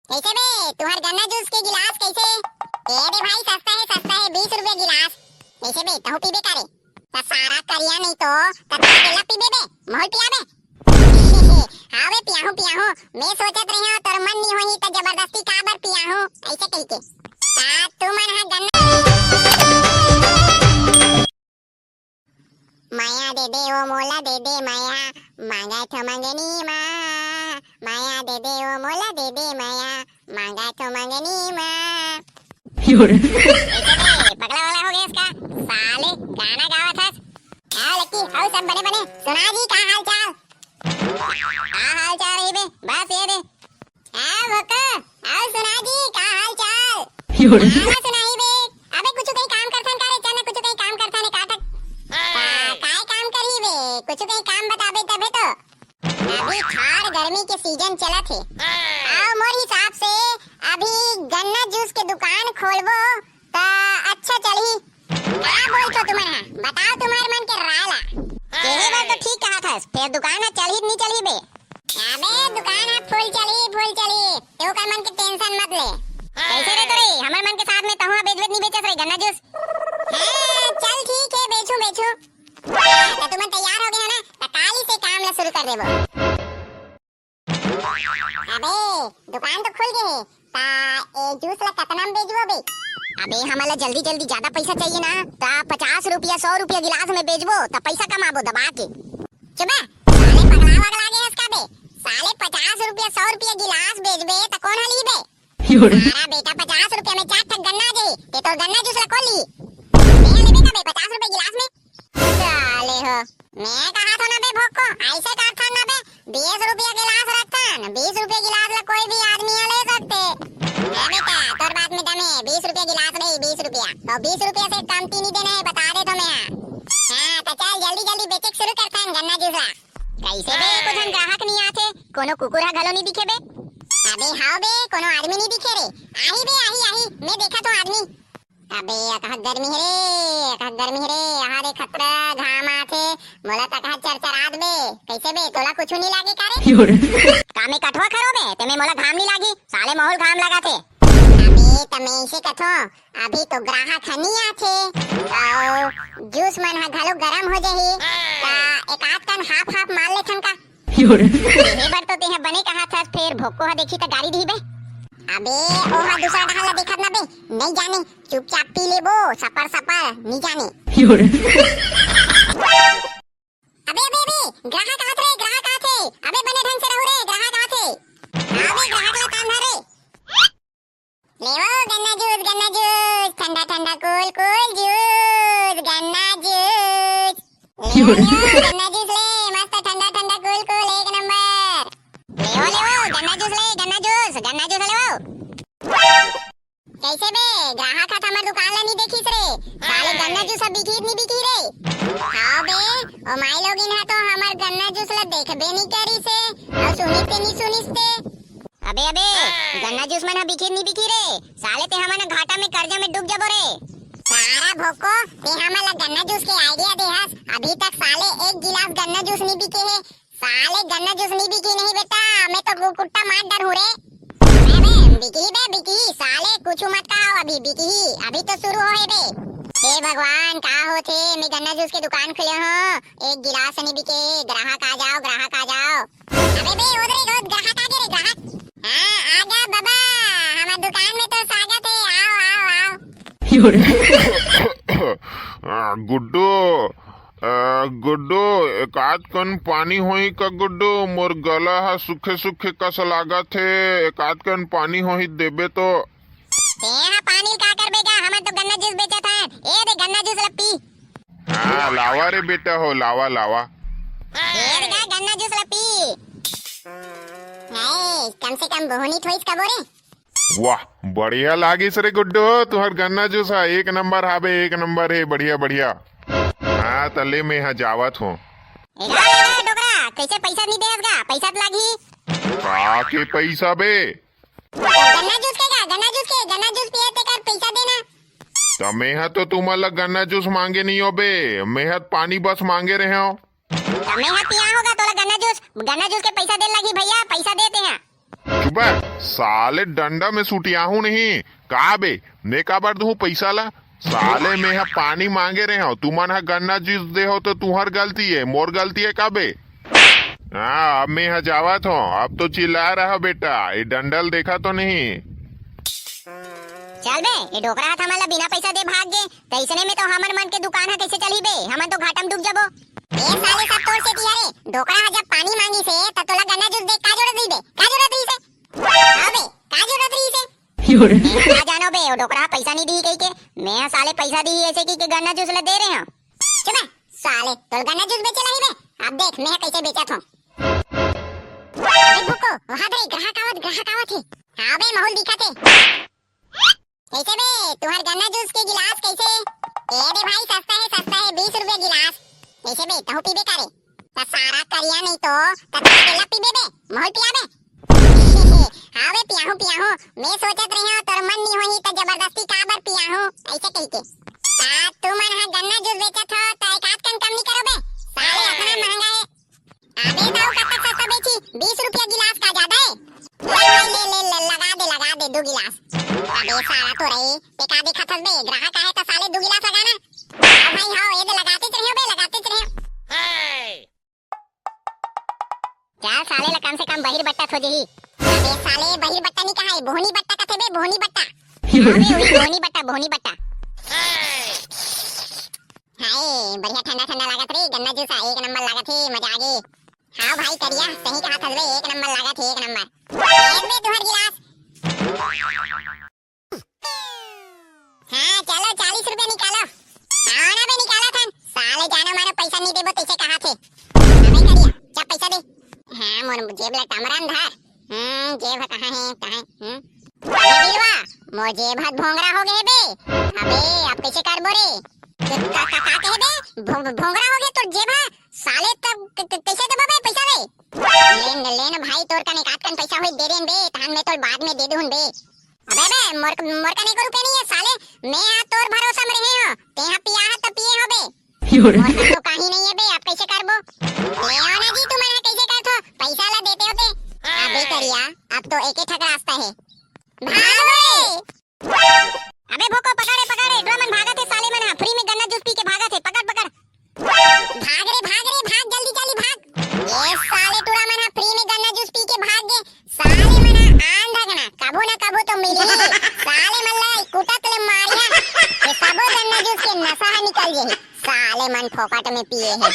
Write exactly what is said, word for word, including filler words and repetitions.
कैसे बे, तुहर गन्ना जूस के गिलास कैसे? ए दे भाई, सस्ता हे, सस्ता हे, बीस रुपया गिलास। कैसे बे, तहूँ पीबे का रे? त सारा करिया नहीं तो, त तेला पीबे बे, महूँ ल पियाबे। हाँ बे, पियाहूँ, पियाहूँ। मैं सोचत रही हूँ, तोर मन नहीं होही त जबरदस्ती काबर पियाहूँ, ऐसे कही के। त तुमन हा गन्ना माया दे दे ओ मोला दे दे माया, मांगत हो मंगनी मा। माया दे दे ओ मोला दे दे माया, मांगत हो मंगनी मा। यो रे। कैसे बे, पगला वगला हो गया इसका? साले गाना गावत हस। आओ लक्की, आओ सब बने बने। सुना जी, का हाल चाल? का हाल चाल रही बे? बस ये दे। आ भोको, आओ सुना जी, का हाल चाल? यो रे। का सुनाही बे? अबे कुछ कहीं काम करथन का रे? चल ना, कुछ कहीं काम करथन का तक? का, काय काम करही बे? कुछ कहीं काम बताबे तबे तो। अभी ठाड़ गर्मी के सीजन चलत हे। आओ मोर हिसाब से अभी गन्ना जूस के दुकान खोलबो त अच्छा चलही। का बोलथो तुमन हा? बताओ तुम्हार मन के राय ला। केहे बर तो ठीक कहत हस, फेर दुकान ह चलही त नी चलही बे? अबे दुकान ह फुल चलही, फुल चलही। तें ओकर मन के टेंशन मत ले। कैसे रे तोरे? हमर मन के साथ में तहूँ बेचबे त नी बेचस रे गन्ना जूस? हाँ, चल ठीक हे, बेचूं, बेचूं। हाँ, त तुमन तैयार हो गए हो ना? त काली से काम ला शुरू कर देबो। अबे, दुकान तो खुल गए हे, ता ए जूस ला कतना में बेचबो बे? अबे, हमन ला जल्दी जल्दी ज्यादा पैसा चाहिए ना, ता पचास रुपया, सौ रुपया गिलास में बेचबो, ता पैसा कमाबो दबा के। चुप बे, साले पगला वगला गे हस का बे? साले पचास रुपया, सौ रुपया गिलास बेचबे, ता कौन हा ली बे? सारा बेटा पचास रुपया में चार ठक गन्ना आ जाही, ते तोर गन्ना जूस ला कौन ली? मैं लेबे का बे पचास रुपया गिलास में? साले हो, मैं कहा थो ना बे भोको, ऐसे करथन ना बे, बीस रुपया गिलास रखथन, बीस रुपया गिलास ला कोई भी आदमी ह ले सकथे। हाँ बेटा, तोर बात में दम हे, बीस रुपया गिलास नहीं, बीस रुपया, तो बीस रुपया से कमती नहीं देना हे, बता देथों मैं। हाँ, तो चल जल्दी जल्दी बेचे के शुरू करथन गन्ना जूस ला। कैसे बे, एको झन ग्राहक नहीं आथे, कोनो कुकुर ह घलो नहीं दिखे बे? अबे हाँ बे, कोनो आदमी नहीं दिखे रे, आही बे, आही, आही, मैं देखा तो आदमी। अबे, अकहक गर्मी हे रे, अकहक गर्मी हे रे, यहाँ दे खतरा घाम आथे, मोला त अकहक चरचरात बे। कैसे बे, तोला कुछु नी लागे का रे? यो रे। का मैं कठवा खरो बे, ते में मोला घाम नी लागी, साले महूँ ल घाम लागथे। अबे, त मैं ऐसे कथो, अभी तो ग्राहक ह नी आथे, अउ जूस मन ह घलो गरम हो जाही, त एकाध कन हाफ हाफ मार लेथन का? यो रे। एहे बर तो तेहा बने कहा थस, फेर भोको ह देखी त गारी दिही बे। अबे, ओहा दूसरा डहर ला देखत ना बे, नहीं जाने, चुपचाप पी लेबो, सपर सपर, नहीं जाने। यो रे। अबे, अबे, अबे, ग्राहक आत रे, ग्राहक आत हे। अबे, बने ढंग से रहू रे, ग्राहक आत हे। अबे, ग्राहक ला कान धर रे। लेवो गन्ना जूस, गन्ना जूस, ठंडा ठंडा कूल कूल जूस, गन्ना जूस। लेवो, लेवो, गन्ना जूस ले, मस्त ठंडा ठंडा कूल कूल, एक नंबर। लेवो, लेवो, गन्ना जूस ले, गन्ना जूस, गन्ना जूस लेवो। कैसे बे, ग्राहक ह हमर दुकान ला नी देखिस रे? साले गन्ना जूस ह बिकही नी बिकही रे? हाँ बे, ओ माई लोगिन ह तो हमर गन्ना जूस ला देखबे नी करिस हे, अउ सुनिस ते नी सुनिस ते। अबे, अबे, गन्ना जूस मन ह बिकही नी बिकही रे? साले ते हमन ह घाटा में, कर्जा में डूब जबो रे। सारा भोको, ते हमन ला गन्ना जूस के idea दे हस, अभी तक साले एक गिलास गन्ना जूस नी बिके हे। साले गन्ना जूस नी बिकही नहीं बेटा, मैं तो गु-, कुट्टा मार डरहूँ रे। अबे, बिकही बे, बिकही, साले कुछु मत कहो, अभी बिकही, अभी तो शुरू होहे बे। हे भगवान, का होथे, मैं गन्ना जूस के दुकान खुले हों, एक गिलास नी बिके, ग्राहक आ जाओ, ग्राहक आ जाओ। अबे बे, ओ दे रे, ओ ग्राहक आ गे रे, ग्राहक। हाँ, आ गा बाबा, हमर दुकान में तो स्वागत हे, आओ, आओ, आओ। यो रे। आ, गुड्डू, आ, गुड्डू, एकाध कन पानी होही का गुड्डू? मोर गला ह सूखे सूखे कस लागत हे, एकाध कन पानी होही देबे तो। तेहा पानी का करबे गा, हमन तो गन्ना जूस बेचत हन। ए दे गन्ना जूस ल पी। हाँ, लावा रे बेटा हो, लावा, लावा। ए दे गा गन्ना जूस ल पी। हाय, कम से कम बोहनी थोइस कबो रे। वाह, बढ़िया लागिस रे गुड्डू, तुहर गन्ना जूस ह एक नंबर हाबे, एक नंबर हे, बढ़िया, बढ़िया। हाँ, त ले मैं ह जावत हों। ए गा, ए गा, डोकरा, कैसे पैसा नी देस गा? पैसा त लागही। का के पैसा बे? गन्ना जूस के गा, गन्ना जूस के, गन्ना जूस पिए तेकर पैसा देना। त मेंहा तो तुमन ल गन्ना जूस मांगे नइ हों बे, मेंहा त पानी बस मांगे रेहेंव। त मेंहा पिया हों गा तोला गन्ना जूस, गन्ना जूस के पैसा दे लगही भैया, पैसा दे तेंहा। चुप बे, साले डंडा में सुटियाहूं नहीं। का बे, ने काबर दूं पैसा ला? साले में ह पानी मांगे रहे हो, तुमन ह गन्ना जूस दे हो तो तुहर गलती है, मोर गलती है का बे? हाँ, अब में ह जावत हो, अब तो चिल्ला रहा बेटा, ये डंडल देखा तो नहीं। चल बे, ये डोकरा ह हमन ला बिना पैसा दे भाग गे, त अइसने में तो हमर मन के दुकान ह कइसे चलही बे? हमन तो घाटा म डूब जबो। ए साले, सब तोर सेती हरे। डोकरा ह जब पानी मांगिस हे, त तोला गन्ना जूस दे का जरूरत रही बे? का जरूरत रही से? हाँ बे, का जरूरत रही से? मैं का जानो बे, वो डोकरा ह पैसा नहीं दी कही के, मैं ह साले पैसा दी ऐसे कही के गन्ना जूस ला दे रहे हो। चुप बे, साले, तोर गन्ना जूस बेचे ला ही बे। अब देख, मैं ह कइसे बेचत हूँ। अबे भूको, वहाँ दे, ग्राहक आवत, ग्राहक आवत हे। हाँ बे, माहौल दिखत हे। कइसे बे, तुहर गन्ना जूस के गिलास कइसे? ए दे भाई, सस्ता हे, सस्ता हे, बीस रुपया गिलास। कइसे बे, तहूँ पीबे का रे? त सारा करिया नहीं तो, त तेला पीबे बे, माहौल पियाबे। हाँ बे, पियाहूँ, पियाहूँ। मैं सोचत रही हूँ, तोर मन नहीं होही, त जबरदस्ती काबर पियाहूँ, अइसे कही के। त तुमन ह गन्ना जूस बेचत हो, त एक आध कन कम नहीं करो बे? साले, अतना महंगा हे। अबे दाऊ, कतक सस्ता बेची? बीस रुपया गिलास का ज्यादा हे? ले भाई, ले, ले, ले, लगा दे, लगा दे, दू गिलास। अबे साला तो रे, ते का देखत हस बे? ग्राहक आहे त साले दू गिलास लगा ना। हाँ भाई, हाँ, ये दे लगाते रहियो बे, लगाते रहियो। चल साले ला कम से कम बहिर बट्टा हो जही। अबे साले, बहिर बट्टा नहीं कहा है, बोहनी बट्टा कथे बे, बोहनी बट्टा। अबे वही बोहनी बट्टा, बोहनी बट्टा। हाय, बढ़िया ठंडा ठंडा लागत रे, गन्ना जूस आ, एक नंबर लागत हे, मजा आ गे। हाँ भाई करिया, सही कहा थस बे, एक नंबर लागत हे, एक नंबर। एक बे तुहर गिलास। हाँ, चलो, चालीस रुपया निकालो। हाँ ना बे, निकाला थन। साले जानो मानो पैसा नहीं देबो, तैसे कहा थे। हाँ बे करिया, जा पैसा दे। हाँ, मोर जेब ला टमरन धर। हम्म, जेब ह कहाँ हे, कहाँ हे? हम्म? अबे बिलवा, मोर जेब ह भोंगरा हो गए बे। अबे, अब कैसे करबो रे? का, का, का, का कहे बे? भो-, भोंगरा हो गया तोर जेब ह? साले, तब क-, क-, कैसे देबो बे पैसा बे? लेन, लेन भाई, तोर कने काट कन पैसा होई दे देन बे, तहन मैं तोर बाद में दे दून बे। अबे बे, मोर, मोर कने एको रुपया नहीं है साले, मैं यहाँ तोर भरोसा में रहे हो, ते यहाँ पिया है तो पिए हो बे। मोर तो कहीं नहीं है बे, अब कैसे करबो? ले आओ ना जी, तुमन ह कैसे करथो? पैसा ला देते होते। अबे करिया, अब तो एक ही ठक रास्ता है। भागो रे! अबे भोको, पकड़ रे, पकड़ रे, टुरा मन भागत हे, साले मन ह free में गन्ना जूस पी के भागत हे, पकड़, पकड़। भाग रे, भाग रे, भाग, जल्दी, जल्दी भाग। ये साले टुरा मन ह free में गन्ना जूस पी के भाग गे, साले मन ह आन धकना, कभू ना कभू तो मिलही। साले मन ला कुटत ले मारिया, ये सबो गन्ना जूस के नशा ह निकल जही। साले मन फोकट में पिए हे।